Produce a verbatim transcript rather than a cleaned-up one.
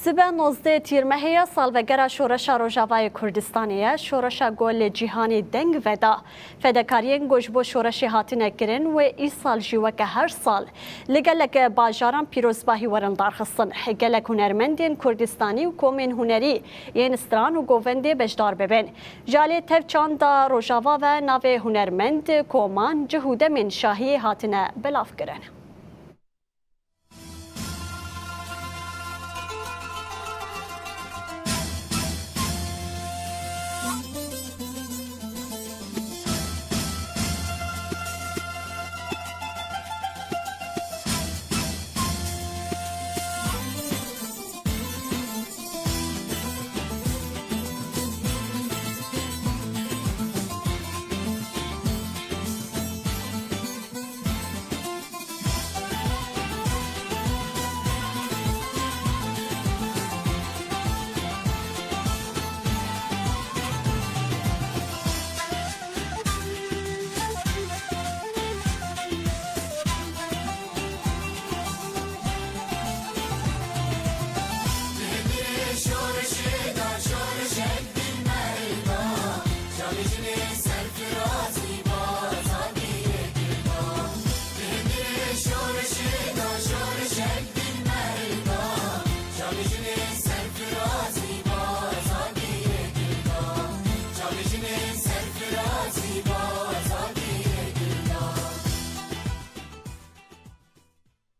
Sibe nozdeh Tîrmehê ye, salvegera Şoreşa Rojavayê Kurdistanê ye. Şoreşa ku li cîhanê deng veda, fedekariyên ku ji bo şoreşê hatine kirin wê îsal jî weke her sal li gelek bajaran pîrozbahî werin darxistin. Gelek hunermendên Kurdistanî û komên hunerî yên stran û govendê beşdar bibin. Ji alî tev çanda Rojava ve navê hunermend, koman, cih û demên şahiyê hatine belavkirin.